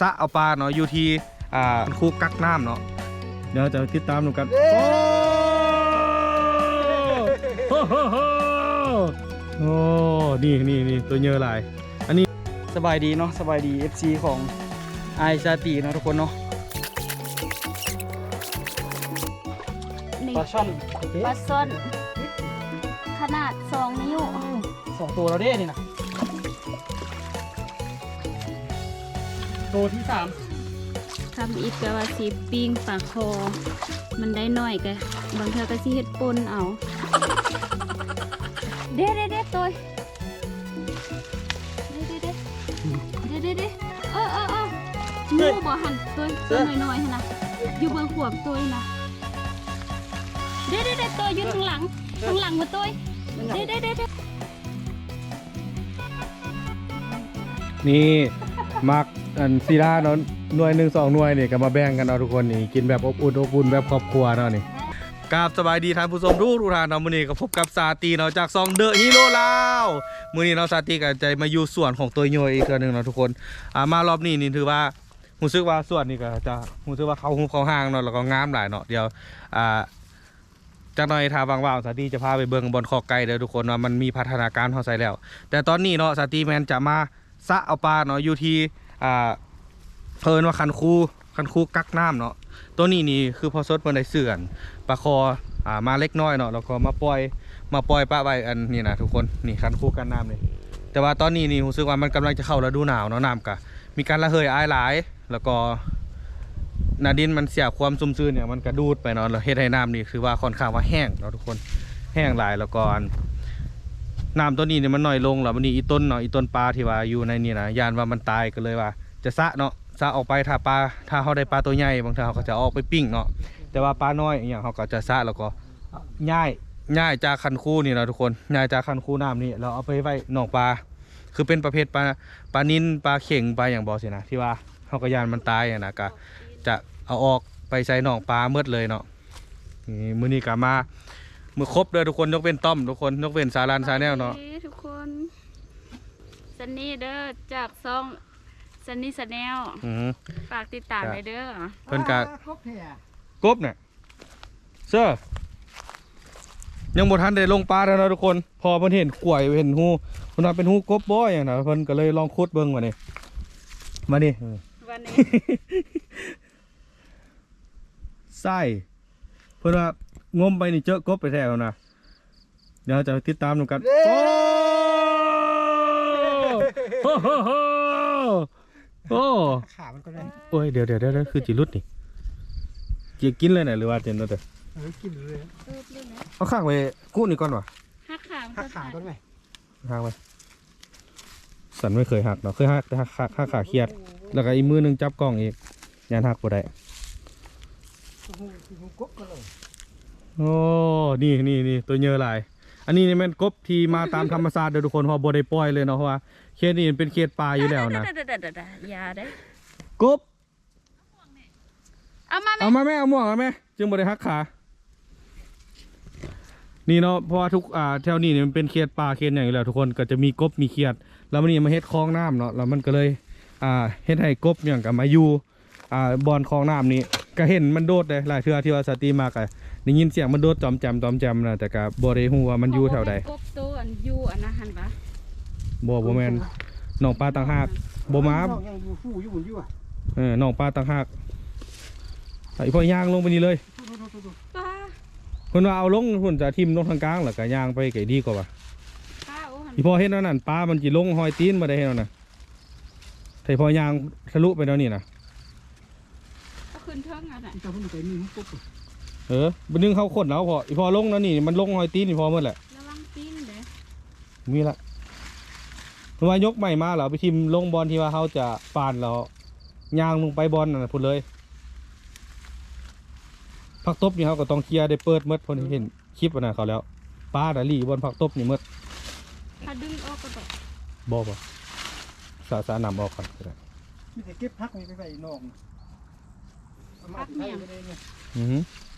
ສະເອົາປາເນາະ ຢູ່ທີ່ ອ່າ ຄູກັກນ້ຳເນາະ. ດຽວເຮົາຈະໄປຕິດຕາມນຳກັນ. ເຢ້ ໂອ້ ໂອ້ໂຫ ໂອ້ ນີ້ໆໆ ໂຕເຍີະຫຼາຍ. ອັນນີ້ ສະບາຍດີເນາະ ສະບາຍດີ ເອັຟຊີ ຂອງອ້າຍຊາຕີເນາະ ທຸກຄົນເນາະ. ນີ້ ປາຊ່ອນ ປາຊ່ອນ ຂະໜາດສອງນິ້ວ. ສອງໂຕແລ້ວເດ້ນີ້ນະ ໂຕທີສາມ. ທຳອິດກະວ່າຊິປີ້ງປາຄໍ ມັນໄດ້ໜ້ອຍກະບາງເທື່ອກະຊິເຮັດປົ່ນເອົາ. ເດ້ໆໆ ໂຕຍ ເດ້ໆໆ ເດ້ໆໆ ເອີໆໆ ງູບໍ່ຫັ້ນ ໂຕຍ ໂຕຍນ້ອຍໆຫັ້ນນະ ຢູ່ເບື້ອງຂວາໂຕຍນະ. ເດ້ໆໆ ໂຕຍຢູ່ທາງຫຼັງ ທາງຫຼັງມາ ໂຕຍ ເດ້ໆໆ. ນີ້ໝາກອັນສີດາເນາະ ໜ່ວຍໜຶ່ງສອງໜ່ວຍນີ້ກະມາແບ່ງກັນເນາະ ທຸກຄົນ. ນີ້ກິນແບບອົບອຸ່ນ ອົບອຸ່ນແບບຄອບຄົວເນາະນີ້. ກາບສະບາຍດີທ່ານຜູ້ຊົມທຸກໆທ່ານເນາະ. ມື້ນີ້ກະພົບກັບຊາຕີເນາະ ຈາກຊ່ອງເດີະຮີໂຣລາວ. ມື້ນີ້ເນາະ ຊາຕີກະຈະມາຢູ່ສວນຂອງໂຕໂຍອີກເທື່ອໜຶ່ງເນາະ ທຸກຄົນ. ອ່າ ມາລອບນີ້ນີ້ຖືວ່າ ຮູ້ສຶກວ່າສວນນີ້ກະຈະ ຮູ້ສຶກວ່າເຂົ້າຮູບເຂົ້າຮ່າງເນາະ ແລ້ວກໍງາມຫຼາຍເນາະ. ດຽວ ອ່າ ຈັກໜ່ອຍຖ້າວ່າງໆ ສາຕີຈະພາໄປເບິ່ງບ່ອນຄອກໄກ່ເດີທຸກຄົນ ວ່າມັນມີພັດທະນາການຮອດໃສແລ້ວ. ແຕ່ຕອນນີ້ເນາະ ສາຕີແມ່ນຈະມາສະເອົາປາເນາະ ຢູ່ທີ່ ອ່າ ເຂົາເອີ້ນວ່າຄັນຄູ ຄັນຄູກັກນ້ຳເນາະ. ໂຕນີ້ນີ້ຄືພໍ່ສົດເພິ່ນໄດ້ຊື້ອັນປາຄໍ່ ອ່າ ມາເລັກນ້ອຍເນາະ ແລ້ວກໍມາປ່ອຍ ມາປ່ອຍປະໄວ້ອັນນີ້ນະທຸກຄົນ. ນີ້ຄັນຄູກັກນ້ຳນີ້ ແຕ່ວ່າຕອນນີ້ນີ້ຮູ້ສຶກວ່າມັນກຳລັງຈະເຂົ້າລະດູໜາວເນາະ ນ້ຳກະມີການລະເຫີຍອາຍຫຼາຍ ແລ້ວກໍໜ້າດິນມັນເສຍຄວາມຊຸ່ມຊື່ນຫຍັງ ມັນກະດູດໄປເນາະ ແລ້ວເຮັດໃຫ້ນ້ຳນີ້ຄືວ່າຄ່ອນຂ້າງວ່າແຫ້ງເນາະທຸກຄົນ ແຫ້ງຫຼາຍ. ແລ້ວກໍອັນ ນ້ຳໂຕນີ້ນີ້ມັນໜ້ອຍລົງ ແລ້ວບັດນີ້ອີຕົນເນາະ ອີຕົນປາທີ່ວ່າຢູ່ໃນນີ້ນະ ຢ້ານວ່າມັນຕາຍ ກໍເລີຍວ່າຈະສະເນາະ ສະອອກໄປ. ຖ້າປາ ຖ້າເຮົາໄດ້ປາໂຕໃຫຍ່ ບາງເທື່ອເຮົາກໍຈະເອົາອອກໄປປີ້ງເນາະ ແຕ່ວ່າປານ້ອຍອີ່ຫຍັງ ເຮົາກໍຈະສະ ແລ້ວກໍຍ້າຍ ຍ້າຍຈາກຄັນຄູນີ້ເນາະທຸກຄົນ ຍ້າຍຈາກຄັນຄູນ້ຳນີ້ ແລ້ວເອົາໄປໄວ້ໜອງປາ ຄືເປັນປະເພດປາ ປານິນ ປາເຂັງ ປາຫຍັງບໍ່ຊີ້ນະ ທີ່ວ່າ ເຮົາກໍຢ້ານມັນຕາຍຫັ້ນນະ ກະຈະເອົາອອກໄປໃສ່ໜອງປາໝົດເລີຍເນາະ. ນີ້ ມື້ນີ້ກະມາ ມື້ຄົບເດີທຸກຄົນ ຍົກເວັ້ນຕ້ອມທຸກຄົນ ຍົກເວັ້ນສາລັນ Channel ເນາະ. ສະບາຍດີທຸກຄົນ ຊັນນີເດີ ຈາກຊ່ອງ ຊັນນີ Channel ອືມ ຝາກຕິດຕາມແດ່ເດີ. ເພິ່ນກະ ອ່າ ກົບແທ້ ກົບນະ ເຊີ ຍັງບໍ່ທັນໄດ້ລົງປາເທື່ອເນາະທຸກຄົນ ເພາະວ່າເພິ່ນເຫັນກວຍເຫັນຮູ ເພິ່ນວ່າເປັນຮູກົບບໍ່ຫຍັງນະ ເພິ່ນກໍເລີຍລອງຂຸດເບິ່ງ ບາດນີ້ ບາດນີ້ ບາດນີ້ ໃສ່ ເພິ່ນວ່າງົມໄປນີ້ເຈີກົບແທ້ໆນະ. ດຽວເຮົາຈະໄປຕິດຕາມນຳກັນ. ເຢ້ ໂອ້ ໂອ້ໂຫ ໂອ້ ຂາມັນກໍໄດ້. ໂອ້ຍ ດຽວໆໆ ຄືຊິຫຼຸດນີ້ ຈະກິນເລີຍນະ ຫຼືວ່າຈັ່ງໃດ? ເອີ ກິນເລີຍ ເອົາຂ້າງໄວ້ກຸນີ້ກ່ອນຫວາ? ຫັກຂາມັນ ຫັກຂາກ່ອນໄວ້ ຫາກໄວ້. ສັນໄມ່ເຄີຍຫັກເນາະ ເຄີຍຫັກແຕ່ຫັກຂາ ຂາຂຽດ ແລ້ວກໍອີກມືໜຶ່ງຈັບກ້ອງອີກ ຢ້ານຫັກບໍ່ໄດ້. ໂອ້ ນີ້ໆໆ ໂຕເຍີະຫຼາຍ. ອັນນີ້ນີ້ແມ່ນກົບທີ່ມາຕາມທຳມະຊາດເດີທຸກຄົນ ເພາະບໍ່ໄດ້ປ່ອຍເລີຍເນາະ ເພາະວ່າເຂດນີ້ມັນເປັນເຂດປ່າຢູ່ແລ້ວນະ. ຢ່າເດ້ ກົບ ເອົາມາແມ່ ເອົາມາແມ່ ເອົາໝວກມາແມ່ ຈຶ່ງບໍ່ໄດ້ຫັກຂາ. ນີ້ເນາະ ເພາະວ່າທຸກ ອ່າ ແຖວນີ້ນີ້ມັນເປັນເຂດປ່າເຂດຫຍັງຢູ່ແລ້ວທຸກຄົນ ກໍຈະມີກົບມີຂຽດ ແລ້ວມື້ນີ້ມາເຮັດຄອງນ້ຳເນາະ ແລ້ວມັນກໍເລີຍ ອ່າ ເຮັດໃຫ້ກົບຫຍັງກໍມາຢູ່ ອ່າ ບ່ອນຄອງນ້ຳນີ້. ກໍເຫັນມັນໂດດເດ້ ຫຼາຍເທື່ອທີ່ວ່າສາຕີມາກໍໄດ້ຍິນສຽງມັນໂດດຈອມແຈມ ຈອມແຈມນະ ແຕ່ກໍບໍ່ໄດ້ຮູ້ວ່າມັນຢູ່ແຖວໃດ. ເຂົາບໍ່ແມ່ນກົບໂຕອັນຢູ່ອັນນັ້ນຫັ້ນຫວາ? ບໍ່ ບໍ່ແມ່ນ ໜອງປາຕ່າງຫາກ ບໍ່ມາ ນ້ອງຍັງຢູ່ຟູຢູ່ພຸ້ນຢູ່ຫວາ? ເອີ ໜອງປາຕ່າງຫາກ. ອີ່ພໍ່ຍ່າງລົງໄປນີ້ເລີຍ ປາ ເພິ່ນວ່າເອົາລົງພຸ້ນ ຈະຖິ້ມລົງທາງກາງ ແລ້ວກໍຍ່າງໄປກໍດີກວ່າຫວາ? ປາ ໂອ້ ຫັ້ນ ອີ່ພໍ່ເຮັດແນວນັ້ນ ປາມັນຊິລົງຮອຍຕີນບໍ່ໄດ້ເຮັດແນວນັ້ນ. ໃຫ້ພໍ່ຍ່າງທະລຸໄປແນວນີ້ນະ ເອົາຂຶ້ນເທິງຫັ້ນນະ. ເອີ ບາດໜຶ່ງເຮົາຂົນເອົາ ເພາະອີ່ພໍ່ລົງແນວນີ້ ມັນລົງຮອຍຕີນອີ່ພໍ່ໝົດແຫຼະ. ລະວັງຕີນເດ້. ມີລະ ເພາະວ່າຍົກໄມ້ມາແລ້ວເອົາໄປຖິ້ມລົງບ່ອນທີ່ວ່າເຮົາຈະປານ ແລ້ວຍ່າງລົງໄປບ່ອນນັ້ນພຸ້ນເລີຍ. ຜັກຕົບນີ້ເຮົາກໍຕ້ອງເຄຍ ໄດ້ເປີດໝົດ ເພາະເຫັນຄລິບອັນນັ້ນເຂົາແລ້ວ ປານະລີ້ບ່ອນຜັກຕົບນີ້ໝົດ. ຖ້າດຶງອອກກໍໄດ້ ບໍ່ ບໍ່ ສະ ສະນ້ຳອອກກ່ອນກໍໄດ້. ມີແຕ່ເກັບຜັກນີ້ໄປໄວ້ນອກ ຜັກຫຍັງ? ອືຮຶ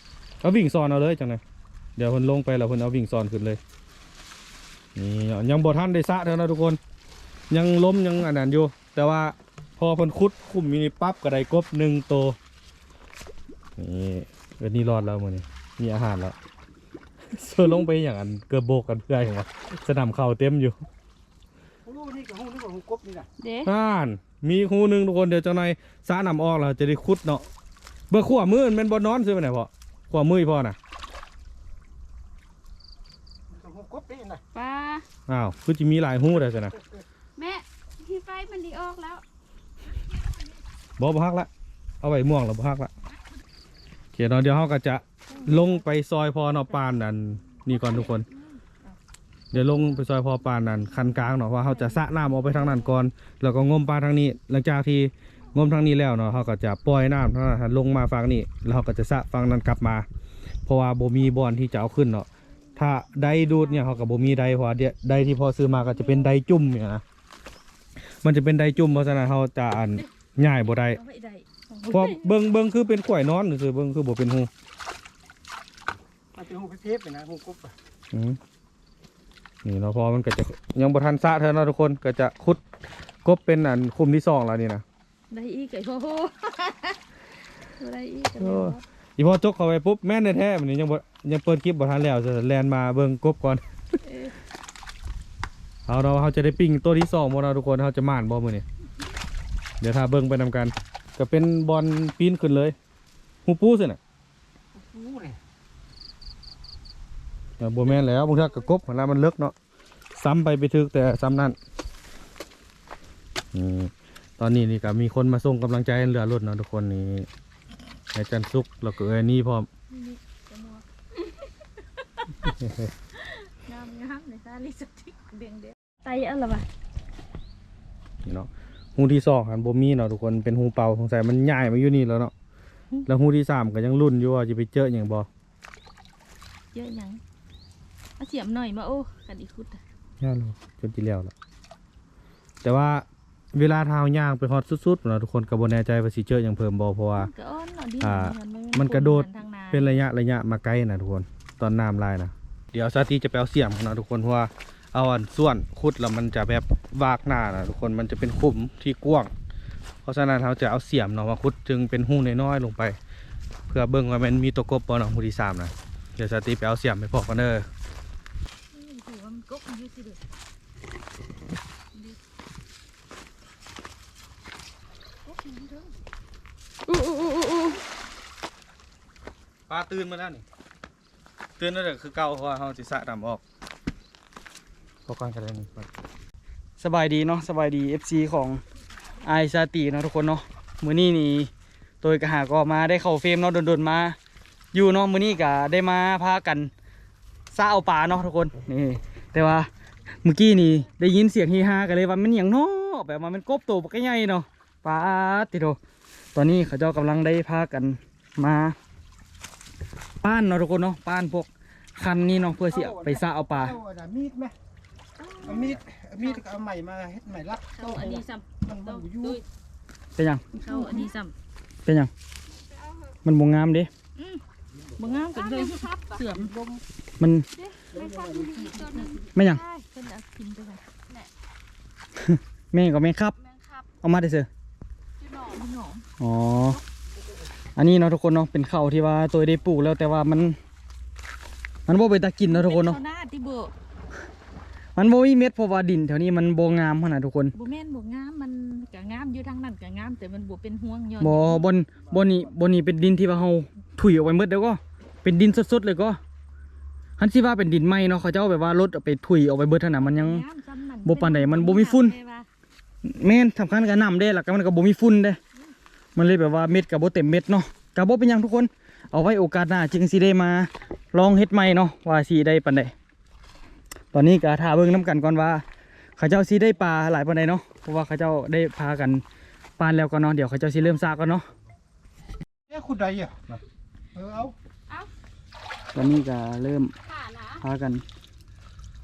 ເອົາວິ່ງສອນເອົາເລີຍຈັ່ງໃດ. ດຽວເພິ່ນລົງໄປແລ້ວເພິ່ນເອົາວິ່ງສອນຂຶ້ນເລີຍ. ນີ້ເນາະ ຍັງບໍ່ທັນໄດ້ສະເທື່ອເນາະທຸກຄົນ ຍັງລົມຍັງອັນນັ້ນຢູ່ ແຕ່ວ່າ ພໍເພິ່ນຂຸດຂຸມຢູ່ນີ້ປັບ ກໍໄດ້ກົບໜຶ່ງໂຕ. ນີ້ ເອີ ນີ້ລອດແລ້ວມື້ນີ້ ມີອາຫານແລ້ວ. ເຊີລົງໄປຫຍັງ ອັນເກືອບໂບກກັນເພື່ອຫຍັງວະ? ສະໜາມເຂົ້າເຕັມຢູ່. ໂອ້ ນີ້ກໍຮູ້ ນຶກວ່າຮູ້ກົບນີ້ນະ. ເດ້ ນັ້ນ ມີອີກຮູໜຶ່ງທຸກຄົນ. ດຽວຈັກໜ່ອຍສະນ້ຳອອກແລ້ວຈະໄດ້ຂຸດເນາະ. ເບິ່ງຂວາມືແມ່ນບໍ່ ນອນຊື່ໄປນະພໍ່? ຂວາມືອີ່ພໍ່ນະ ຮູ້ກົບນີ້ນະ. ປ້າ ອ້າວ ຄືຊິມີຫຼາຍຮູແທ້ຊັ້ນນະ. ແມ່ ທີ່ໄຟມັນຊິອອກແລ້ວ. ບໍ່ ບໍ່ຫັກລະ ເອົາໄວ້ມ່ວງແລ້ວບໍ່ຫັກລະ. ໂອເຄເນາະ ດຽວເຮົາກໍຈະລົງໄປຊ່ອຍພໍ່ເນາະ ປານອັນນີ້ກ່ອນທຸກຄົນ. ດຽວລົງໄປຊ່ອຍພໍ່ປານອັນຄັນກາງເນາະ ວ່າເຮົາຈະສະນ້ຳອອກໄປທາງນັ້ນກ່ອນ ແລ້ວກໍງົມປາທາງນີ້. ຫຼັງຈາກທີ່ງົມທາງນີ້ແລ້ວເນາະ ເຮົາກໍຈະປ່ອຍນ້ຳທາງນັ້ນລົງມາຝັ່ງນີ້ ແລ້ວເຮົາກໍຈະສະຝັ່ງນັ້ນກັບມາ ເພາະວ່າບໍ່ມີບ່ອນທີ່ຈະເອົາຂຶ້ນເນາະ. ຖ້າໄດດູດຫຍັງເຮົາກໍບໍ່ມີໄດ ເພາະວ່າໄດທີ່ພໍ່ຊື້ມາກໍຈະເປັນໄດຈຸ່ມຫຍັງນະ ມັນຈະເປັນໄດຈຸ່ມ. ເພາະສະນັ້ນເຮົາຈະອັນ ຍ້າຍບໍ່ໄດ້ ເອົາໄວ້ໄດ້. ເພາະເບິ່ງ ເບິ່ງຄືເປັນຂວາຍນອນຊື່ ເບິ່ງຄືບໍ່ເປັນຮູ. ອາດຈະຮູ້ເພບໆນະ ຮູ້ກົບ. ອືມ ນີ້ເນາະ ເພາະມັນກໍຈະຍັງບໍ່ທັນສະເທື່ອເນາະທຸກຄົນ. ກໍຈະຂຸດກົບເປັນອັນຂຸມທີສອງແລ້ວນີ້ນະ. ໄດ້ອີກ ໂອ້ໂຫ ບໍ່ໄດ້ອີກກໍແມ່ນບໍ່. ອີພໍ່ຈົກເຂົ້າໄປປຸບ ແມ່ນແທ້ໆ. ມື້ນີ້ຍັງບໍ່ ຍັງເປີດຄລິບບໍ່ທັນແລ້ວ ແລ່ນມາເບິ່ງກົບກ່ອນ. ເອີ ເອົາເນາະ ເຮົາຈະໄດ້ປີ້ງໂຕທີສອງບໍ່ເນາະທຸກຄົນ? ເຮົາຈະໝານບໍ່ມື້ນີ້? ດຽວຖ້າເບິ່ງໄປນຳກັນ. ກໍເປັນບ່ອນປີນຂຶ້ນເລີຍ ຮູປູຊີ້ນະ. ໂອ້ໂຫ ເອີ ບໍ່ແມ່ນແລ້ວ ບາງເທື່ອກໍກົບຫັ້ນລະ ມັນເລິກເນາະ. ຊ້ຳໄປໄປຖືກແຕ່ຊ້ຳນັ້ນ. ອືມ ຕອນນີ້ນີ້ກໍມີຄົນມາສົ່ງກຳລັງໃຈເຮືອລົດເນາະທຸກຄົນ. ນີ້ ໃຫ້ຈັນສຸກ ແລ້ວກໍເອື້ອຍນີ້ພ້ອມ. ນີ້ ໝວກ ງາມໆ ໃນຕາລິບສະຕິກແດງໆ. ໄຕເອົາລະວະ. ນີ້ເນາະ ຮູທີສອງຫັ້ນບໍ່ມີເນາະທຸກຄົນ ເປັນຮູເປົ່າ ສົງໄສມັນຍ້າຍມາຢູ່ນີ້ແລ້ວເນາະ. ແລ້ວຮູທີສາມກໍຍັງລຸ້ນຢູ່ວ່າຊິໄປເຈີຫຍັງບໍ່. ເຈີຫຍັງ? ເອົາສຽມໜ້ອຍມາ. ໂອ້ ຄັນອີກຂຸດ ງາມ ຈົນຊິແລ້ວລະ. ແຕ່ວ່າເວລາຖ້າເຮົາຍ່າງໄປຮອດສຸດໆເນາະທຸກຄົນ ກໍບໍ່ແນ່ໃຈວ່າຊິເຈີຫຍັງເພີ່ມບໍ່ ເພາະວ່າ ມັນກໍອ່ອນເນາະ ດິນ ອ່າ ມັນກໍໂດດເປັນໄລຍະໆມາໄກນະທຸກຄົນ ຕອນນ້ຳຫຼາຍນະ. ດຽວສາຕີຈະໄປເອົາສຽມເນາະທຸກຄົນ ເພາະວ່າ ເອົາອັນສ່ວນຂຸດແລ້ວມັນຈະແບບວາກໜ້ານະທຸກຄົນ ມັນຈະເປັນຂຸມທີ່ກວ້າງ. ເພາະສະນັ້ນເຮົາຈະເອົາສຽມເນາະມາຂຸດ ຈຶ່ງເປັນຮູນ້ອຍໆລົງໄປ ເພື່ອເບິ່ງວ່າແມ່ນມີຕົວກົບບໍ່ເນາະ ຮູທີສາມນະ. ດຽວສາຕີໄປເອົາສຽມໃຫ້ພໍ່ກ່ອນເດີ. ປາຕື່ນມາແລ້ວນີ້ ຕື່ນແລ້ວຄືເກົ່າ ເພາະວ່າເຮົາຊິສະນ້ຳອອກ. ພໍກ່ອນກໍໄດ້ນີ້. ສະບາຍດີເນາະ ສະບາຍດີ ເອັຟຊີ ຂອງອ້າຍຊາຕີເນາະທຸກຄົນເນາະ. ມື້ນີ້ນີ້ໂຕຍກະຫາກໍມາໄດ້ເຂົ້າເຟຣມເນາະ ດົນໆມາຢູ່ເນາະ. ມື້ນີ້ກະໄດ້ມາພາກັນສະເອົາປາເນາະທຸກຄົນ. ນີ້ ແຕ່ວ່າມື້ກີ້ນີ້ໄດ້ຍິນສຽງເຮຮາ ກໍເລີຍວ່າແມ່ນຫຍັງເນາະ ແບບວ່າແມ່ນກົບໂຕບັກໃຫຍ່ເນາະ. ປາດຕິໂທ ຕອນນີ້ເຂົາເຈົ້າກຳລັງໄດ້ພາກັນມາປ້ານເນາະທຸກຄົນເນາະ ປ້ານພວກຄັນນີ້ເນາະ ເພື່ອຊິເອົາໄປສະເອົາປາ. ເອົາອັນນັ້ນມີດໄໝ? ເອົາມີດ ເອົາມີດ ແລ້ວກໍເອົາໄມ້ມາເຮັດໄມ້ລັກ. ເອົາອັນນີ້ຊ້ຳ ມັນບໍ່ຢູ່. ເປັນຫຍັງ? ເອົາອັນນີ້ຊ້ຳ. ເປັນຫຍັງ? ມັນບໍ່ງາມເດ້. ອືມ ບໍ່ງາມກໍເລີຍເສື່ອມ. ມັນ ແມງຄັບມີອີກຕົວໜຶ່ງ. ແມ່ນຫຍັງ? ເພິ່ນເອົາກິນໄປ. ແມ່ນກໍແມງຄັບ. ເອົາມາແຕ່ໃສ? ຢູ່ໜອງ. ອໍ ອັນນີ້ເນາະທຸກຄົນເນາະ ເປັນເຂົ້າທີ່ວ່າໂຕຍໄດ້ປູກແລ້ວ ແຕ່ວ່າມັນ ມັນບໍ່ເປັນຕາກິນເນາະທຸກຄົນເນາະ. ເຂົ້ານາຕິເບີ ມັນບໍ່ມີເມັດ ເພາະວ່າດິນແຖວນີ້ມັນບໍ່ງາມຫັ້ນນະທຸກຄົນ. ບໍ່ແມ່ນບໍ່ງາມ ມັນກະງາມຢູ່ທາງນັ້ນກະງາມ ແຕ່ມັນບໍ່ເປັນຮວງຍ້ອນ ບໍ່ ບ່ອນ ບ່ອນນີ້ ບ່ອນນີ້ເປັນດິນທີ່ວ່າເຮົາ ທຸຍອອກໄປໝົດແລ້ວກໍ ເປັນດິນສົດໆເລີຍກໍ. ຄັນຊິວ່າເປັນດິນໃໝ່ເນາະ ເຂົາເຈົ້າແບບວ່າລົດເອົາໄປທຸຍອອກໄປເບິດຫັ້ນນະ ມັນຍັງບໍ່ປານໃດ ມັນບໍ່ມີຝຸ່ນ. ແມ່ນ ສຳຄັນກໍນ້ຳເດ້ ແລ້ວກໍມັນກໍບໍ່ມີຝຸ່ນເດ້ ມັນເລີຍແບບວ່າເມັດກໍບໍ່ເຕັມເມັດເນາະ. ກໍບໍ່ເປັນຫຍັງທຸກຄົນ ເອົາໄວ້ໂອກາດໜ້າຈຶ່ງຊິໄດ້ມາລອງເຮັດໃໝ່ເນາະ ວ່າຊິໄດ້ປານໃດ. ຕອນນີ້ກໍຖ້າເບິ່ງນຳກັນກ່ອນວ່າ ເຂົາເຈົ້າຊິໄດ້ປາຫຼາຍປານໃດເນາະ ເພາະວ່າເຂົາເຈົ້າໄດ້ພາກັນປ້ານແລ້ວກ່ອນເນາະ. ດຽວເຂົາເຈົ້າຊິເລີ່ມສະກ່ອນເນາະ. ເອີ ຂຸດໄດ້ຢູ່. ເອີ ເອົາ ເອົາ ຕອນນີ້ກໍເລີ່ມ ຂານະ ພາກັນ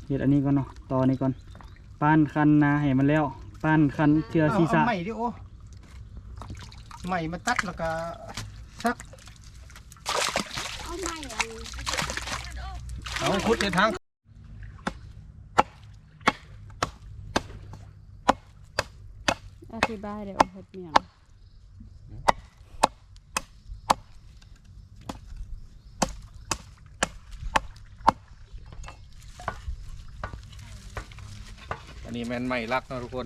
ເຮັດອັນນີ້ກ່ອນເນາະ ຕໍ່ນີ້ກ່ອນ ປ້ານຄັນນາໃຫ້ມັນແລ້ວ ປ້ານຄັນເທື່ອ ເອົາ ສີສະ ເອົາໄມ້ດິ ໂອ້ ໄມ້ມາຕັດແລ້ວກໍສັກ ເອົາໄມ້ອັນ ເອົາ ຂຸດໃນທາງ. ເອົາ ທິບາຍໄດ້ ໂອ ເຮັດໝຽງ. ອັນນີ້ແມ່ນໄມ້ຫຼັກເນາະທຸກຄົນ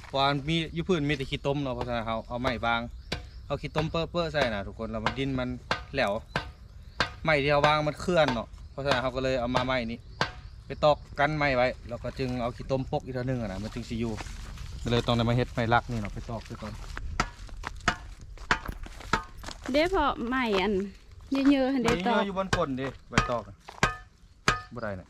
ເພາະວ່າມີ ຢູ່ພື້ນມີແຕ່ຂີ້ຕົມເນາະ ເພາະສະນັ້ນເຮົາເອົາໄມ້ວາງ ເອົາຂີ້ຕົມເປິະໆໃສ່ນະທຸກຄົນ ແລ້ວມັນ ດິນມັນແຫຼວ ໄມ້ທີ່ເຮົາວາງມັນເຂື່ອນເນາະ ເພາະສະນັ້ນເຮົາກໍເລີຍເອົາມາໄມ້ນີ້ໄປຕອກກັນໄມ້ໄວ້ ແລ້ວກໍຈຶ່ງເອົາຂີ້ຕົມປົກອີກເທື່ອໜຶ່ງຫັ້ນນະ ມັນຈຶ່ງຊິຢູ່ ກໍເລີຍຕ້ອງໄດ້ມາເຮັດໄມ້ຫຼັກນີ້ເນາະ ໄປຕອກຊະກ່ອນ. ເດ້ ເພາະໄມ້ອັນເຍີະໆຫັ້ນເດ້ ໄມ້ເຍີະໆ ຕອກ ຢູ່ບ່ອນກົ້ນເດ້ ໄວ້ຕອກ ບໍ່ໄດ້ນະ.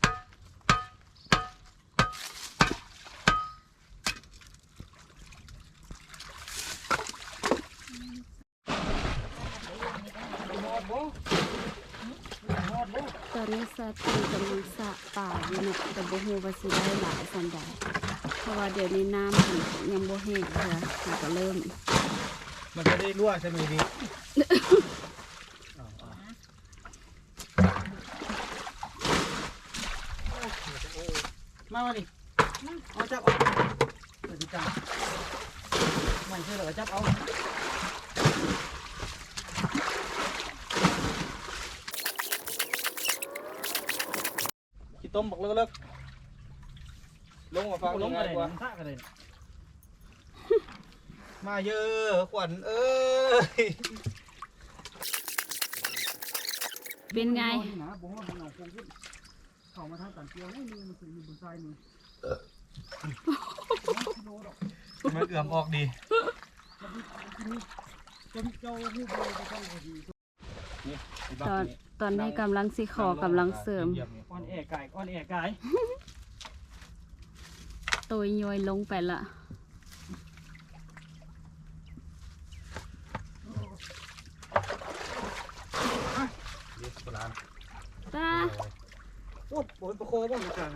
ຕອນນີ້ສາວຕິນກຳລັງສະປາຢູ່ເນາະ ແຕ່ບໍ່ຮູ້ວ່າຊິໄດ້ຫຼາຍສ່ຳໃດ ເພາະວ່າດຽວນີ້ນ້ຳມັນຍັງບໍ່ແຫ້ງເທື່ອ ເຮົາກໍເລີ່ມ ມັນຈະໄດ້ຮົ່ວໃຊ່ໄໝດີ? ມາ ມານີ້ ເອົາ ຈັບເອົາ ເອົາຊິຈັບ ມັນຄືແລ້ວກໍຈັບເອົາ ຂີ້ຕົມບັກເລິກໆ ລົງມາຝັ່ງນີ້ງ່າຍກວ່າ ລົງກໍໄດ້ ມາເດີຂວັນເອີຍ ເປັນໄງ? ເຂົ້າມາທາງການກ່ຽວນີ້ ມັນຄືຢູ່ບົນຊາຍນີ້ ມັນເອື້ອມອອກດີ ເຈົ້າ ເຈົ້າຮູ້ບໍ່ວ່າ ນີ້ ຕອນ ຕອນນີ້ກຳລັງຊິຂໍກຳລັງເສີມ ອ່ອນແອກາຍ ອ່ອນແອກາຍ ໂຕຍໂຍຍລົງໄປລະ. ຕາ ໂອ້ ບໍ່ເປັນປາຄໍ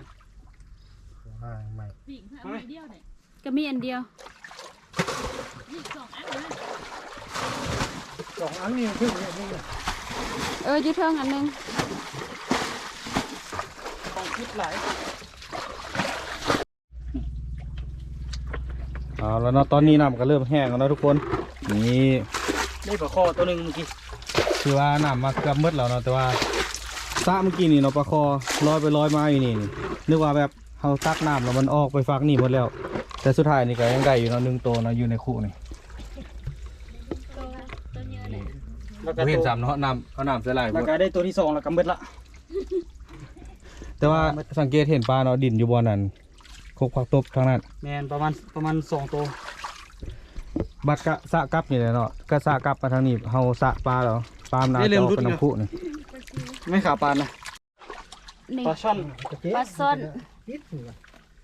ບໍ່ ຫາໃໝ່ ປີກຫາໃໝ່ດຽວນີ້ ກໍມີອັນດຽວ ອີກສອງອັນນະ ສອງອັນນີ້ ເອີ ຢູ່ເທິງອັນໜຶ່ງ ຂອງຄິດຫຼາຍ. ເອົາລະເນາະ ຕອນນີ້ນ້ຳກໍເລີ່ມແຫ້ງແລ້ວເນາະທຸກຄົນ ນີ້ ໄດ້ປາຄໍໂຕໜຶ່ງມື້ກີ້ ຄືວ່ານ້ຳມາເກືອບໝົດແລ້ວເນາະ ແຕ່ວ່າສະມື້ກີ້ນີ້ເນາະ ປາຄໍລອຍໄປລອຍມາຢູ່ນີ້ ນຶກວ່າແບບ ເຮົາຕັກນ້ຳແລ້ວມັນອອກໄປຟາກນີ້ໝົດແລ້ວ ແຕ່ສຸດທ້າຍນີ້ກໍຍັງໄດ້ຢູ່ເນາະ ໜຶ່ງໂຕເນາະ ຢູ່ໃນຄຸນີ້ ແລ້ວກໍ ບໍ່ເຫັນຊ້ຳເນາະ ນ້ຳ ເອົານ້ຳໃສ່ຫຼາຍໂພດ ແລ້ວກໍໄດ້ໂຕທີສອງ ແລ້ວກໍໝົດລະ ແຕ່ວ່າສັງເກດເຫັນປາເນາະ ດິນຢູ່ບ່ອນນັ້ນ ຄົກຜັກຕົບທາງນັ້ນ ແມ່ນ ປະມານ ປະມານສອງໂຕ ບັດກະສະກັບນີ້ແຫຼະເນາະ ກະສະກັບມາທາງນີ້ ເຮົາສະປາແລ້ວ ປາມນາຈະອອກໄປນ້ຳຄຸນີ້ ແມ່ນຂາປານນະ ນີ້ ປາຊ່ອນ ປາຊ່ອນ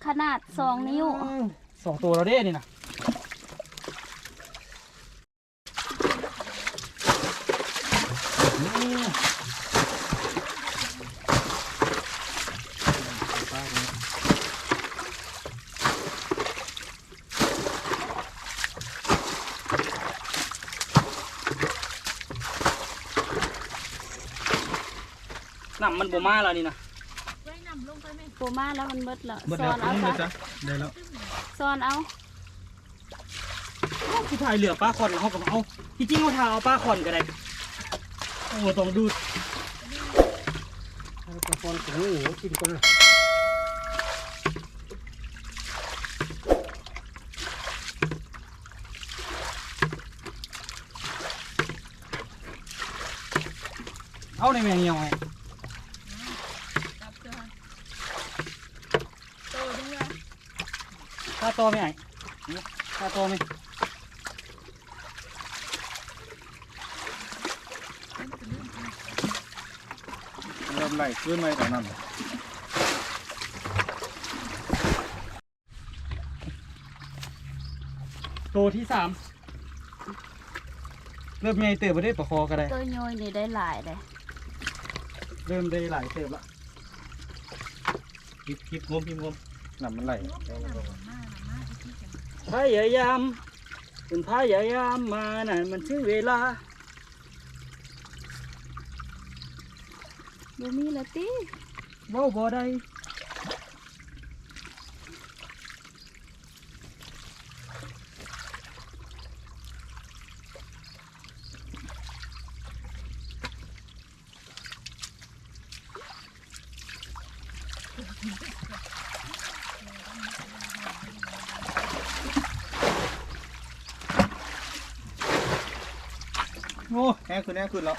ຂະໜາດສອງນິ້ວ ສອງໂຕແລ້ວເດ້ນີ້ນະ. ນ້ຳມັນບໍ່ມາແລ້ວນີ້ນະ ບໍ່ມາແລ້ວ ມັນໝົດແລ້ວ ຊ້ອນເອົາຊະ ໄດ້ແລ້ວ ຊ້ອນເອົາ. ໂອ້ ຄືພາຍເຫຼືອປາຂອນ ເຮົາກໍເອົາ ທີ່ຈິງເຮົາຖ້າເອົາປາຂອນກໍໄດ້ ໂອ້ ຕ້ອງດູດ ເອົາປາຂອນກໍ ໂອ້ ກິນກ່ອນ ເອົາໃນແມ່ງຽວໃຫ້ ໂຕຈັ່ງວ່າ ປາຕໍ່ແມ່ອ້າຍ ປາຕໍ່ແມ່ ເລີ່ມໄລ່ຄືນໃໝ່ຕອນນັ້ນ ໂຕທີສາມ ເລີ່ມໃຫຍ່ເຕີບແລ້ວເດ້ ປາຄໍກໍໄດ້ ໂຕໂຍຍນີ້ໄດ້ຫຼາຍເດ້ ເລີ່ມໄດ້ຫຼາຍເຕີບລະ. ຄລິບ ຄລິບງົມ ຄລິບງົມ ນ້ຳມັນໄຫຼ ພະຍາຍາມ ເປັນພະຍາຍາມມານັ້ນ ມັນເຖິງເວລາ ບໍ່ມີລະຕິ ເວົ້າບໍ່ໄດ້. ໂອ້ ແຮງຂຶ້ນ ແຮງຂຶ້ນແລ້ວ.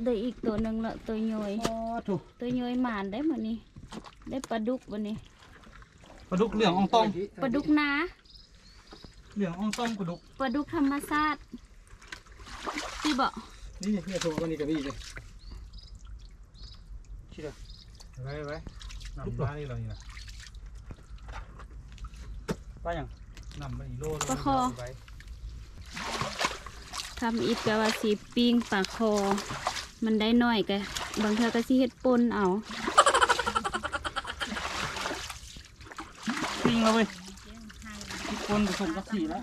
ໄດ້ອີກໂຕໜຶ່ງລະ ໂຕຍ່ອຍ. ໂອ້ໂທ້ ໂຕຍ່ອຍໝານໄດ໋ມື້ນີ້ ໄດ້ປາດຸກບັດນີ້. ປາດຸກເຫຼືອງອອງຕອງ ປາດຸກນາ ເຫຼືອງອອງຕອງປາດຸກ ປາດຸກທຳມະຊາດ ຕິເບາະ. ນີ້ ນີ້ ໂທ ອັນນີ້ກະມີເດ້. ຊິໄດ້ ໄວ້ ໄວ້ ນຳມານີ້ລະນີ້ນະ. ປາຫຍັງ? ນຳມາອີໂລ ປາຄໍ. ທຳອິດກະວ່າຊິປີ້ງປາຄໍ ມັນໄດ້ໜ້ອຍກະ ບາງເທື່ອກະຊິເຮັດປົ່ນເອົາ. ປີ້ງແລ້ວເວີຍ ປົນບໍ່ສົມສັກສີແລ້ວ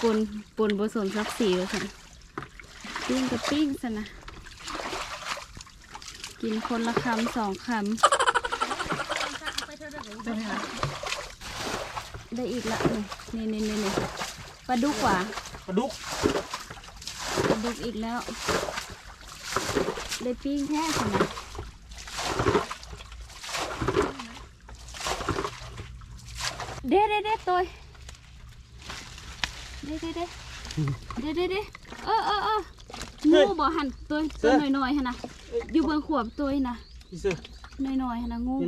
ປົນ ປົນບໍ່ສົມສັກສີວ່າຊັ້ນ. ປີ້ງກະປີ້ງຊັ້ນນະ ກິນຄົນລະຄຳສອງຄຳ. ໄດ້ອີກລະ ນີ້ ນີ້ ນີ້ ນີ້ ປາດຸກຫວາ ປາດຸກ ປາດຸກອີກແລ້ວ. ໄດ້ປີ້ງແທ້ຊັ້ນນະ. ເດ້ ເດ້ ເດ້ ໂຕຍ ເດ້ ເດ້ ເດ້ ເດ້ ເດ້ ເດ້. ເອີ ເອີ ເອີ ງູບໍ່ຫັ້ນ ໂຕຍ ໂຕຍນ້ອຍໆຫັ້ນນະ ຢູ່ເບື້ອງຂວາໂຕຍນະ ນ້ອຍໆຫັ້ນນະ ງູ. ເອີ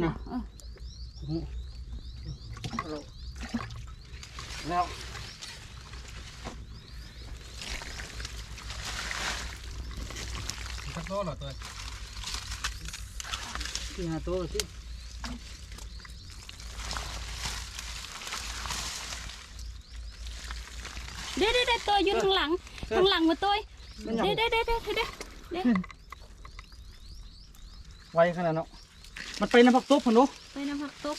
ແລ້ວ. ຈັກໂຕລະໂຕຍ? ສີ່ຫ້າໂຕຊິ. ເດ້ ເດ້ ເດ້ ໂຕຍຢູ່ທາງຫຼັງ ເອີ ທາງຫຼັງມາໂຕຍ. ເດ້ ເດ້ ເດ້ ເດ້ ເດ້ ເດ້. ໄວຂະໜາດເນາະ. ມັນໄປນຳຜັກຕົບພຸ້ນເນາະ ໄປນຳຜັກຕົບ.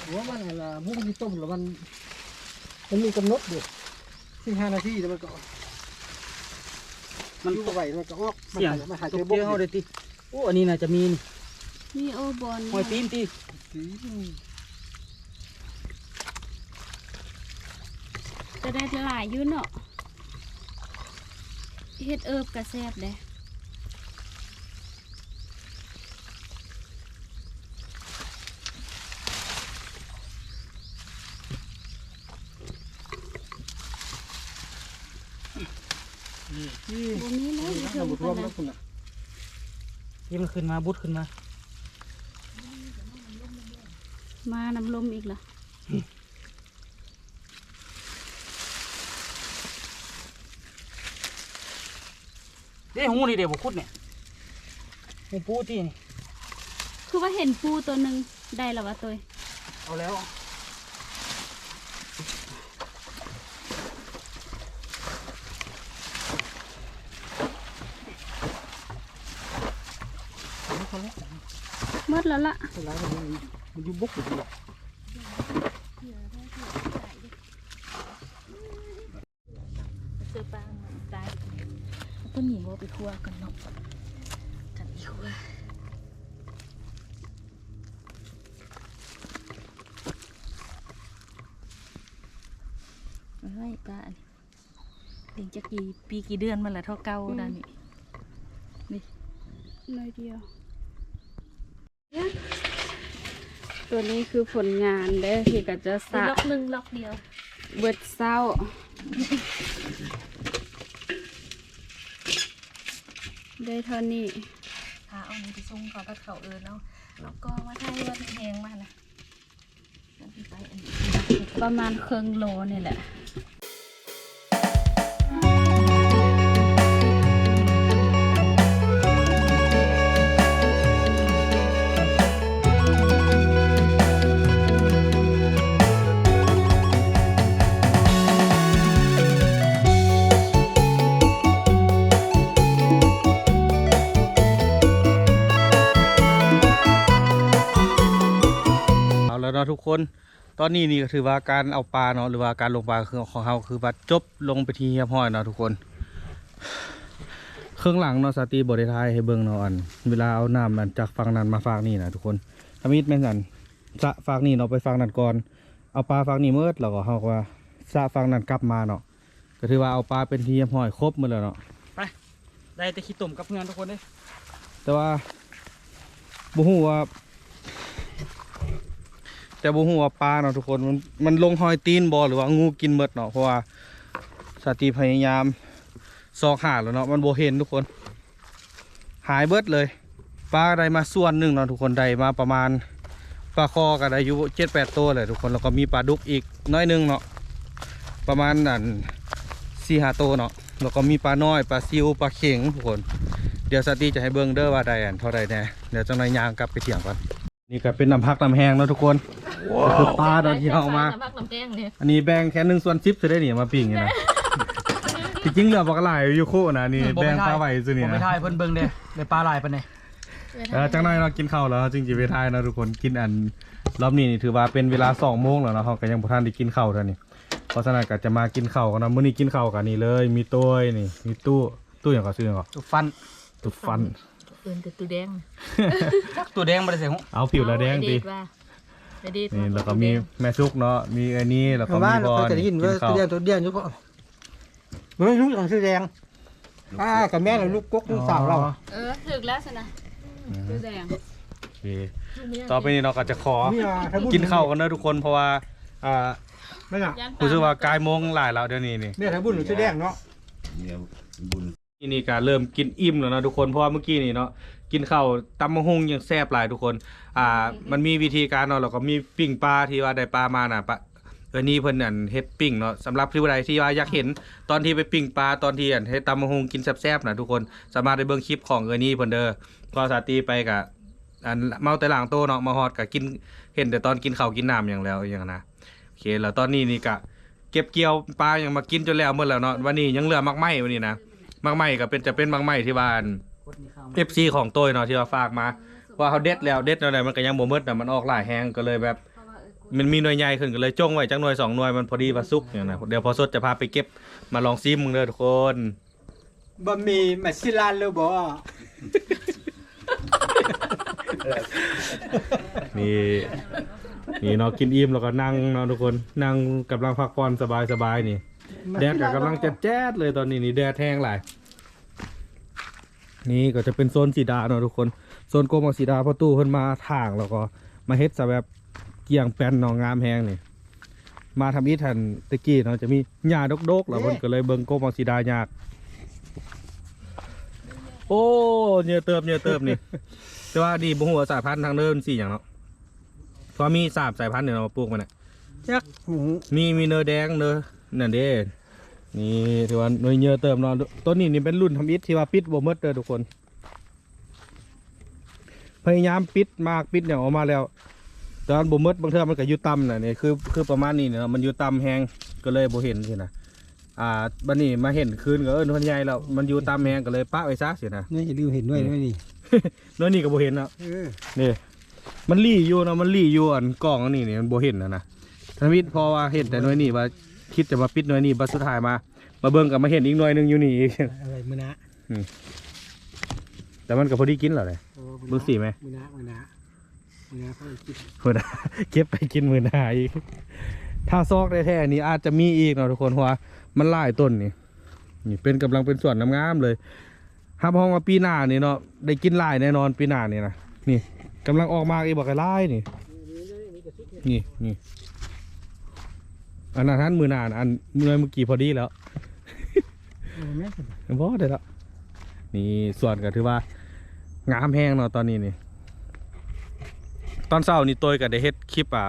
ໂອ້ ມັນຫັ້ນລະ ບຸ້ງຊິຕົບລະ ມັນ ມັນມີກຳນົດຢູ່ ສິບຫ້ານາທີແລ້ວມັນກໍອອກ ມັນຕົບໄວ ມັນກໍອອກ. ມັນຫາຍ ມັນຫາຍໃຈບົກເຮົາໄດ້ຕິ. ໂອ້ ອັນນີ້ໜ້າຈະມີນີ້ ມີ. ໂອ້ ບ່ອນຫອຍຕີນຕິ ຕີນ. ກະໄດ້ຫຼາຍຢູ່ເນາະ ເຮັດເອີບກະແຊບເດ້. ບໍ່ມີແລ້ວ ຢູ່ເທິງພຸ້ນນະ ທີ່ມັນຂຶ້ນມາ ບຸດຂຶ້ນມາ ມານຳລົມອີກລະ. ເດ້ ຮູນີ້ເດ້ ບໍ່ຂຸດນີ້ ຮູປູຕິນີ້ ຄືວ່າເຫັນປູໂຕໜຶ່ງ ໄດ້ລະຫວາໂຕຍ? ເອົາແລ້ວ ໝົດແລ້ວລະ ມັນຢູ່ບົກຢູ່. ເສືອປ່າມັນຕາຍ. ເອົາໂຕນີ້ບໍ່ໄປຄົວກັນເນາະ ກັນອີກວ່າ ເອີຍ ປາອັນນີ້ ເປັນຈັກປີ ປີ ກີ່ເດືອນມາແລ້ວ ເທົ່າເກົ່າ ອືມ ດານີ້ ນີ້ ໜ້ອຍດຽວ. ຕົວນີ້ຄືຜົນງານເດີ້ ທີ່ເຂົາເຈົ້າສະ ລັອກໜຶ່ງລັອກດຽວ ເບິດເຊົ້າ ໄດ້ເທົ່ານີ້. ພາເອົານີ້ໄປສົ່ງເຂົາ ພັດເຂົາເອີ້ນເອົາ ເອົາກ້ອງມາຖ່າຍ ວ່າແຮງມານະ ປະມານເຄິ່ງໂລນີ້ແຫຼະ. ເອົາລະເນາະທຸກຄົນ ຕອນນີ້ນີ້ກໍຖືວ່າການເອົາປາເນາະ ຫຼືວ່າການລົງປາຂອງເຮົາ ຄືວ່າຈົບລົງເປັນທີ່ຮຽບຮ້ອຍເນາະທຸກຄົນ. ເຄິ່ງຫຼັງເນາະ ສາຕີບໍ່ໄດ້ຖ່າຍໃຫ້ເບິ່ງເນາະ ອັນເວລາເອົານ້ຳ ອັນຈາກຝັ່ງນັ້ນມາຟາກນີ້ນະທຸກຄົນ. ທຳອິດແມ່ນ ອັນ ສະຟາກນີ້ເນາະ ໄປຟາກນັ້ນກ່ອນ ເອົາປາຟາກນີ້ໝົດ ແລ້ວກໍເຮົາກໍວ່າສະຟາກນັ້ນກັບມາເນາະ. ກໍຖືວ່າເອົາປາເປັນທີ່ຮຽບຮ້ອຍ ຄົບໝົດແລ້ວເນາະ. ໄປ ໄດ້ແຕ່ຂີ້ຕົມກັບເຮືອນທຸກຄົນເດ້. ແຕ່ວ່າ ບໍ່ຮູ້ວ່າ ແຕ່ບໍ່ຮູ້ວ່າປາເນາະທຸກຄົນ ມັນ ມັນລົງຮອຍຕີນບໍ່ ຫຼືວ່າງູກິນໝົດເນາະ ເພາະວ່າສາຕີພະຍາຍາມຊອກຫາແລ້ວເນາະ ມັນບໍ່ເຫັນທຸກຄົນ ຫາຍເບິດເລີຍ. ປາໄດ້ມາສ່ວນໜຶ່ງເນາະທຸກຄົນ ໄດ້ມາປະມານ ປາຄໍ່ກໍໄດ້ຢູ່ເຈັດແປດໂຕແຫຼະທຸກຄົນ ແລ້ວກໍມີປາດຸກອີກໜ້ອຍໜຶ່ງເນາະ ປະມານອັນສີ່ຫ້າໂຕເນາະ ແລ້ວກໍມີປານ້ອຍ ປາຊິວ ປາເຂັງທຸກຄົນ. ດຽວສາຕີຈະໃຫ້ເບິ່ງເດີວ່າໄດ້ອັນເທົ່າໃດແດ່ ດຽວຈັກໜ້ອຍຍ່າງກັບໄປຖຽງກ່ອນ. ນີ້ກໍເປັນນ້ຳພັກນ້ຳແຮງເນາະທຸກຄົນ ກໍຄືປາເນາະທີ່ເຮົາເອົາມາ ນ້ຳພັກນ້ຳແຮງນີ້ ອັນນີ້ແບ່ງແຄ່ໜຶ່ງສ່ວນສິບຊື່ເດ້ນີ້ ເອົາມາປີ້ງນີ້ນະ ທີ່ຈິງເຫຼືອບັກຫຼາຍຢູ່ໂຄະນະ ນີ້ ອືມ ແບ່ງປາໄວ້ຊື່ນີ້ນະ ບໍ່ໄປຖ່າຍເພິ່ນເບິ່ງເດ້ ໄດ້ປາຫຼາຍປານໃດ. ເອີ ຈັກໜ້ອຍເນາະ ກິນເຂົ້າແລ້ວເຮົາຈຶ່ງຊິໄປຖ່າຍເນາະທຸກຄົນ ກິນອັນ ລອບນີ້ນີ້ຖືວ່າເປັນເວລາສອງໂມງແລ້ວເນາະ ເຮົາກໍຍັງບໍ່ທັນໄດ້ກິນເຂົ້າເທື່ອນີ້ ເພາະສະນັ້ນກໍຈະມາກິນເຂົ້າກັນເນາະ. ມື້ນີ້ກິນເຂົ້າກັນນີ້ເລີຍ ມີໂຕ້ຍນີ້ ມີຕູ້ ຕູ້ຫຍັງກໍຊື່ຫຍັງກໍ ຕູ້ຟັນ ຕູ້ຟັນ ເອີ້ນແຕ່ຕູ້ແດງ ຕູ້ແດງບໍ່ໄດ້ໃສ່ຫຸ ເອົາຜິວລະແດງຕິ ນີ້ແລ້ວກໍມີແມ່ສຸກເນາະ ມີເອື້ອຍນີ້ ແລ້ວກໍມີ ວ່າ ພໍ່ ກໍໄດ້ຍິນວ່າຕູ້ແດງ ຕູ້ແດງຢູ່ກໍ ບໍ່ຮູ້ຈັກຊື່ແດງ ອ່າ ກໍແມ່ນແລ້ວ ລູກກົກລູກສາວລາວ ອໍ ເອີ ຖືກແລ້ວຊັ້ນນະ ອືມ ຕູ້ແດງ ໂອເຄ ຕໍ່ໄປນີ້ເນາະ ກໍຈະຂໍກິນເຂົ້າກັນເດີທຸກຄົນ ເພາະວ່າ ອ່າ ຮູ້ສຶກວ່າກາຍໂມງຫຼາຍແລ້ວດຽວນີ້ນີ້ ແມ່ນບຸນຊື່ແດງເນາະ ນີ້ກໍເລີ່ມກິນອີ່ມແລ້ວເນາະທຸກຄົນ ເພາະວ່າມື້ກີ້ນີ້ເນາະ ກິນເຂົ້າຕຳບັກຫຸ່ງຍັງແຊບຫຼາຍທຸກຄົນ ອ່າ ມັນມີວິທີການເນາະ ແລ້ວກໍມີປີ້ງປາທີ່ວ່າໄດ້ປາມານະ ປາ ເອີ ນີ້ເພິ່ນອັນເຮັດປີ້ງເນາະ ສຳລັບຜູ້ໃດທີ່ວ່າຢາກເຫັນຕອນທີ່ໄປປີ້ງປາ ຕອນທີ່ອັນເຮັດຕຳບັກຫຸ່ງກິນແຊບໆນະທຸກຄົນ ສາມາດໄດ້ເບິ່ງຄລິບຂອງເອື້ອຍນີ້ເພິ່ນເດີ ເພາະສາຕີໄປກະອັນເມົາແຕ່ລ້າງໂຕເນາະ ມາຮອດກະກິນ ເຫັນແຕ່ຕອນກິນເຂົ້າກິນນ້ຳຫຍັງແລ້ວ ອີຫຍັງນະ. ໂອເຄ ແລ້ວຕອນນີ້ນີ້ກະເກັບກ່ຽວປາຫຍັງມາກິນຈົນແລ້ວໝົດແລ້ວເນາະ ວັນນີ້ຍັງເຫຼືອໝາກໄມ້ ວັນນີ້ນະ ໝາກໄມ້ກະເປັນ ຈະເປັນໝາກໄມ້ທີ່ວ່າອັນ ເອັຟຊີຂອງໂຕຍເນາະ ທີ່ວ່າຝາກມາ ວ່າເຮົາເດັດແລ້ວ ເດັດແນວໃດມັນກະຍັງບໍ່ໝົດນະ ມັນອອກຫຼາຍແຮງ ກະເລີຍແບບ ມັນມີໜ່ວຍໃຫຍ່ຂຶ້ນ ກະເລີຍຈົ່ງໄວ້ຈັກໜ່ວຍສອງໜ່ວຍ ມັນພໍດີວ່າສຸກຫຍັງນະ ດຽວພໍ່ສົດຈະພາໄປເກັບມາລອງຊີມເບິ່ງເດີທຸກຄົນ. ບະໝີ່ມາຊິລານເລີຍບໍ? ນີ້ ນີ້ເນາະ ກິນອີ່ມແລ້ວກໍນັ່ງເນາະທຸກຄົນ ນັ່ງກຳລັງພັກຜ່ອນສະບາຍໆນີ້ ແດດກໍກຳລັງແຈດໆເລີຍຕອນນີ້ນີ້ ແດດແຮງຫຼາຍ. ນີ້ກໍຈະເປັນໂຊນສີດາເນາະທຸກຄົນ ໂຊນກົກໝາກສີດາ ພໍ່ຕູ້ເພິ່ນມາຖາງ ແລ້ວກໍມາເຮັດຊະແບບກ້ຽງແປ້ນເນາະ ງາມແຮງນີ້ ມາທຳອິດຫັ້ນແຕ່ກີ້ເນາະ ຈະມີຫຍ້າດົກໆ ແລ້ວເພິ່ນກໍເລີຍເບິ່ງກົກໝາກສີດາຍາກ. ໂອ້ ເຍີະເຕີບ ເຍີະເຕີບນີ້ ແຕ່ວ່ານີ້ບໍ່ຮູ້ວ່າສາຍພັນທາງເດີມັນສີຫຍັງເນາະ ເພາະມີສາມສາຍພັນນີ້ເນາະ ມາປູກມັນນະ ຈັກ ມີ ມີເນີແດງເນີ ນັ້ນເດ້. ນີ້ຖືວ່າໜ່ວຍເຍີະເຕີບເນາະ ໂຕນີ້ນີ້ເປັນລຸ້ນທຳອິດທີ່ວ່າປິດບໍ່ໝົດເດີທຸກຄົນ ພະຍາຍາມປິດໝາກປິດຫຍັງອອກມາແລ້ວ ແຕ່ວ່າມັນບໍ່ໝົດ ບາງເທື່ອມັນກໍຢູ່ຕ່ຳນະ ນີ້ຄື ຄືປະມານນີ້ເນາະ ມັນຢູ່ຕ່ຳແຮງ ກໍເລີຍບໍ່ເຫັນຊີ້ນະ. ອ່າ ບັດນີ້ມາເຫັນຄືນກໍ ເອີ ໜ່ວຍໃຫຍ່ແລ້ວ ມັນຢູ່ຕ່ຳແຮງ ກໍເລີຍປະໄວ້ຊະຊີ້ນະ. ໜ່ວຍ ຢ່າລືມເຫັນໜ່ວຍ ໜ່ວຍນີ້ ໜ່ວຍນີ້ກໍບໍ່ເຫັນເນາະ ເອີ ນີ້ ມັນຫຼີ່ຢູ່ເນາະ ມັນຫຼີ່ຢູ່ອັນກອງອັນນີ້ນີ້ ມັນບໍ່ເຫັນຫັ້ນນະ ທຳອິດ ເພາະວ່າເຫັນແຕ່ໜ່ວຍນີ້ ວ່າຄິດຈະມາປິດໜ່ວຍນີ້ ບັດສຸດທ້າຍມາ ມາເບິ່ງກໍມາເຫັນອີກໜ່ວຍໜຶ່ງຢູ່ນີ້ອີກ ເອົາໄວ້ມື້ໜ້າ ອືມ ແຕ່ມັນກໍພໍດີກິນແລ້ວແຫຼະ ເບິ່ງສີແມ ມື້ໜ້າ ມື້ໜ້າ ມື້ໜ້າເກັບໄປກິນມື້ໜ້າອີກ. ຖ້າຊອກແທ້ໆນີ້ອາດຈະມີອີກເນາະທຸກຄົນ ເພາະວ່າມັນຫຼາຍຕົ້ນນີ້ ນີ້ເປັນ ກຳລັງເປັນສວນງາມໆເລີຍ ຮັບຮອງວ່າປີໜ້ານີ້ເນາະ ໄດ້ກິນຫຼາຍແນ່ນອນປີໜ້ານີ້ນະ. ນີ້ກຳລັງອອກໝາກອີກບັກຫຼາຍນີ້ ນີ້ ນີ້ ອັນນັ້ນຫັ້ນ ມື້ໜ້າ ອັນເມື່ອ ເມື່ອກີ້ພໍດີແລ້ວ ບໍ່ໄດ້ແລ້ວ. ນີ້ສວນກໍຖືວ່າງາມແຮງເນາະຕອນນີ້ນີ້ ຕອນເຊົ້ານີ້ໂຕຍກໍໄດ້ເຮັດຄລິບ ອ່າ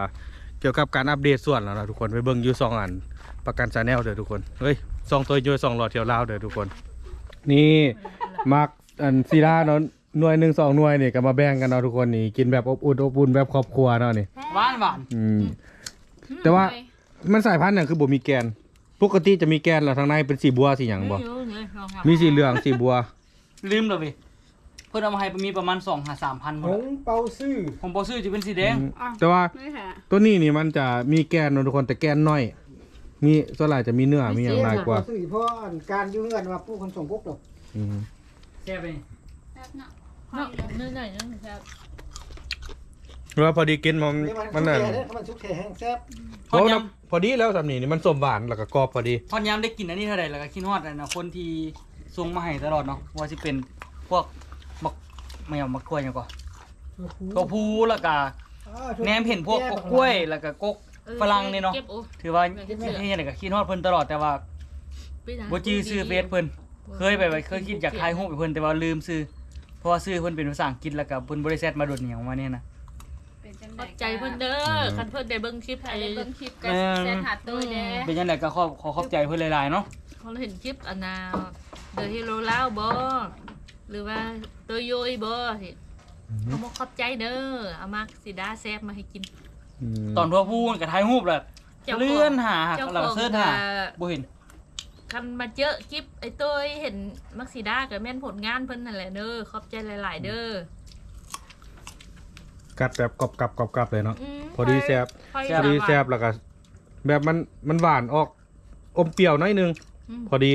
ກ່ຽວກັບການອັບເດດສວນແລ້ວເນາະທຸກຄົນ ໄປເບິ່ງຢູ່ຊ່ອງອັນປະກັນ Channel ເດີທຸກຄົນ ເອີຍ ຊ່ອງໂຕຍໂຍຍສອງລໍ້ທ່ຽວລາວເດີທຸກຄົນ. ນີ້ໝາກອັນສີດາເນາະ ໜ່ວຍໜຶ່ງສອງໜ່ວຍນີ້ກໍມາແບ່ງກັນເນາະທຸກຄົນ ນີ້ກິນແບບອົບອຸ່ນ ອົບອຸ່ນແບບຄອບຄົວເນາະນີ້ ຫວານໆ ອືມ ແຕ່ວ່າມັນສາຍພັນຫຍັງຄືບໍ່ມີແກ່ນ? ປົກກະຕິຈະມີແກ່ນ ແລ້ວທາງໃນເປັນສີບົວສີຫຍັງບໍ່? ມີຢູ່ ມີສອງສາມ ມີສີເຫຼືອງ ສີບົວ ລືມແລ້ວເວີຍ ເພິ່ນເອົາມາໃຫ້ມີປະມານສອງຫາສາມພັນພຸ້ນ ຂອງເປົາຊື່ ຂອງເປົາຊື່ຈະເປັນສີແດງ ອືມ ອ່ະ ແຕ່ວ່າ ນີ້ແຫຼະ ຕົວນີ້ນີ້ມັນຈະມີແກ່ນເນາະທຸກຄົນ ແຕ່ແກ່ນໜ້ອຍ ມີ ສ່ວນຫຼາຍຈະມີເນື້ອ ມີຫຍັງຫຼາຍກວ່າ ເປົາຊື່ ເພາະອັນການຢູ່ເຮືອນວ່າປູກຄົນສອງກົກດອກ ອືມ ແຊບເລີຍ ແຊບເນາະ ເນາະ ໜ້ອຍໆໜຶ່ງແຊບ ວ່າພໍດີກິນ ມັນ ມັນນັ້ນ ມັນສຸກແທ້ແຮງແຊບ ຮອດຍາມ ພໍດີແລ້ວສ່ຳນີ້ ນີ້ມັນສົ້ມຫວານ ແລ້ວກໍກອບພໍດີ ຮອດຍາມໄດ້ກິນອັນນີ້ເທົ່າໃດ ແລ້ວກໍຄິດຮອດອັນນະ ຄົນທີ່ສົ່ງມາໃຫ້ຕະຫຼອດເນາະ ບໍ່ວ່າຊິເປັນພວກໝາກ ໝາກ ໝາກ ໝາກ ຫຍັງກໍ ກະພູ ແລ້ວກະແນມເຫັນພວກກກກ້ວຍ ແລ້ວກະກົກຝຣັ່ງນີ້ເນາະ ຖືວ່າເຮັດຫຍັງກະຄິດຮອດເພິ່ນຕະຫຼອດ ແຕ່ວ່າບໍ່ຈື່ຊື່ເຟສເພິ່ນ ເຄີຍແບບວ່າເຄີຍຄິດຢາກຖ່າຍຮູບໃຫ້ເພິ່ນ ແຕ່ວ່າລືມຊື່ ເພາະວ່າຊື່ເພິ່ນເປັນພາສາອັງກິດ ແລ້ວກະເພິ່ນບໍ່ໄດ້ແຊັດມາດົນຫຍັງປະມານນີ້ນະ. ຂອບໃຈເພິ່ນເດີ ຄັນເພິ່ນໄດ້ເບິ່ງຄລິບ ໄດ້ເບິ່ງຄລິບກະແຊັດຫາໂຕຍແດ່. ເປັນຈັ່ງໃດກະຂໍຂອບໃຈເພິ່ນຫຼາຍໆເນາະ ເຮົາເຫັນຄລິບອັນນ່າ The Hero ລາວບໍ່ ຫຼືວ່າໂຕໂຍຍບໍ່ ເຮົາບໍ່ຂອບໃຈເດີ ເອົາໝາກສີດາແຊບມາໃຫ້ກິນ. ຕອນພວກຜູ້ມັນກະຖ່າຍຮູບລະ ເລື່ອນຫາ ແລ້ວກະເສີດຫາ ບໍ່ເຫັນ. ຄັນມາເຈີຄລິບໄອ້ໂຕຍ ເຫັນໝາກສີດາກະແມ່ນຜົນງານເພິ່ນຫັ້ນແຫຼະເດີ ຂອບໃຈຫຼາຍໆເດີ. ກັດແບບກອບກັບໆເລີຍເນາະ ພໍດີແຊບ ພໍດີແຊບ ແລ້ວກະແບບມັນ ມັນຫວານອອກ ອົມປ່ຽວໜ້ອຍໜຶ່ງ ພໍດີ.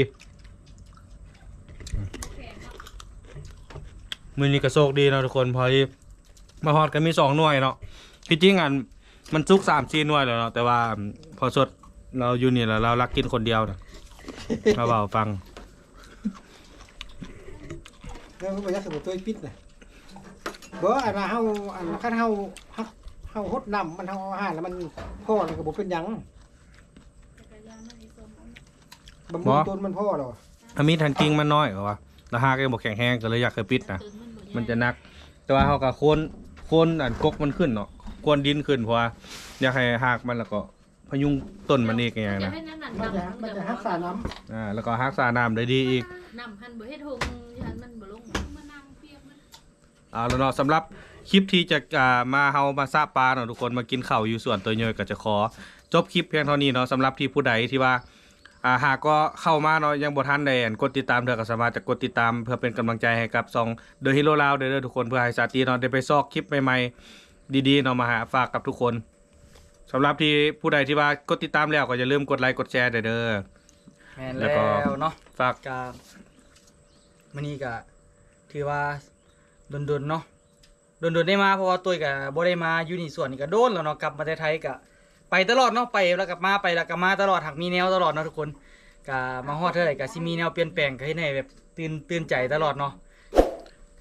ມື້ນີ້ກະໂຊກດີເນາະທຸກຄົນ ພໍດີມາຮອດກະມີສອງໜ່ວຍເນາະ ທີ່ຈິງອັນ ມັນສຸກສາມສີ່ໜ່ວຍແລ້ວເນາະ ແຕ່ວ່າພໍ່ສົດລາວຢູ່ນີ້ລະ ລາວລັກກິນຄົນດຽວນະ ມາເວົ້າຟັງ ແລ້ວບໍ່ຢາກໃຫ້ໂຕຍປິດນະ ບໍ່ ອັນວ່າເຮົາ ອັນ ຄັນເຮົາ ເຮົາຫົດນ້ຳມັນ ເຮົາເອົາອາຫານແລ້ວມັນພໍມັນກະບໍ່ເປັນຫຍັງ ບຳລຸງຕົ້ນມັນພໍແລ້ວ ອາມີດຫັ້ນກິ່ງມັນນ້ອຍ ເຂົາວ່າ ລະຮາກຍັງບໍ່ແຂງແຮງ ກະເລີຍຢາກໃຫ້ປິດນະ ມັນຈະໜັກ ແຕ່ວ່າເຮົາກະໂຄ່ນ ໂຄ່ນອັນກົກມັນຂຶ້ນເນາະ ໂຄ່ນດິນຂຶ້ນ ເພາະວ່າຢາກໃຫ້ຮາກມັນ ລະກະພະຍຸງຕົ້ນມັນອີກຫຍັງນະ ມັນຈະຮັກສານ້ຳ ອາ ລະກະຮັກສານ້ຳໄດ້ດີອີກ ນ້ຳຫັ້ນບໍ່ເຮັດຫົ່ງ ມັນບໍ່ລົງ ເອົາລະເນາະ ສຳລັບຄລິບທີ່ຈະ ອ່າ ມາ ເຮົາມາຊາບປາເນາະທຸກຄົນ ມາກິນເຂົ້າຢູ່ສວນໂຕໂຍຍ ກະຈະຂໍຈົບຄລິບພຽງເທົ່ານີ້ເນາະ. ສຳລັບທີ່ຜູ້ໃດທີ່ວ່າ ອ່າ ຫາກກໍເຂົ້າມາເນາະ ຍັງບໍ່ທັນໄດ້ ອັນ ກົດຕິດຕາມເທື່ອ ກໍສາມາດຈະກົດຕິດຕາມ ເພື່ອເປັນກຳລັງໃຈໃຫ້ກັບຊ່ອງ The Hero ລາວ ເດີ ເດີທຸກຄົນ ເພື່ອໃຫ້ສາຕີເນາະ ໄດ້ໄປຊອກຄລິບໃໝ່ໆ ດີໆເນາະ ມາຫາຝາກກັບທຸກຄົນ. ສຳລັບທີ່ຜູ້ໃດທີ່ວ່າກົດຕິດຕາມແລ້ວ ກໍຢ່າລືມກົດໄລກົດແຊເດີ. ແມ່ນແລ້ວເນາະ ຝາກ ກະ ມື້ນີ້ກະຖືວ່າດົນໆເນາະ ດົນໆໄດ້ມາ ເພາະວ່າໂຕຍກະບໍ່ໄດ້ມາຢູ່ນີ້ສວນນີ້ກະດົນແລ້ວເນາະ ກັບມາແຕ່ໄທກະໄປຕະຫຼອດເນາະ ໄປແລ້ວກະມາ ໄປແລ້ວກະມາຕະຫຼອດ ຫາກມີແນວຕະຫຼອດເນາະທຸກຄົນ ກະມາຮອດເທື່ອໃດກະຊິມີແນວປ່ຽນແປງ ກະເຮັດໃຫ້ແບບຕື່ນ ຕື່ນໃຈຕະຫຼອດເນາະ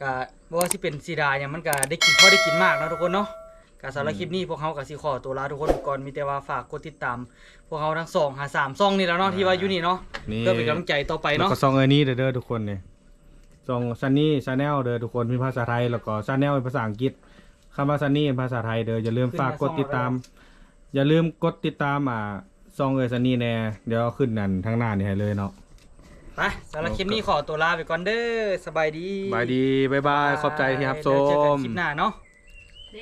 ກະບໍ່ວ່າຊິເປັນສີດາຫຍັງ ມັນກະໄດ້ກິນ ພໍໄດ້ກິນໝາກເນາະທຸກຄົນເນາະ. ກະສຳລັບຄລິບນີ້ພວກເຮົາກະຊິຂໍໂຕລາທຸກຄົນໄປກ່ອນ ມີແຕ່ວ່າຝາກກົດຕິດຕາມພວກເຮົາທັງສອງຫາສາມຊ່ອງນີ້ແຫຼະເນາະ ທີ່ວ່າຢູ່ນີ້ເນາະ ເພື່ອເປັນກຳລັງໃຈຕໍ່ໄປເນາະ ແລ້ວກະຊ່ອງເອື້ອຍນີ້ເດີທຸກຄົນນີ້ ຊ່ອງ Sunny Channel ເດີທຸກຄົນ ມີພາສາໄທ ແລ້ວກໍ Channel ເປັນພາສາອັງກິດ ຄຳວ່າ Sunny ເປັນພາສາໄທເດີ. ຢ່າລືມຝາກກົດຕິດຕາມ ຢ່າລືມກົດຕິດຕາມ ອ່າ ຊ່ອງເອື້ອຍ Sunny ແດ່ ດຽວເອົາຂຶ້ນອັນທາງໜ້ານີ້ໃຫ້ເລີຍເນາະ. ໄປ ສຳລັບຄລິບນີ້ຂໍໂຕລາໄປກ່ອນເດີ ສະບາຍດີ ສະບາຍດີ ບາຍບາຍ ຂອບໃຈທີ່ຮັບຊົມ ເດີເຈີກັນຄລິບໜ້າເນາະ.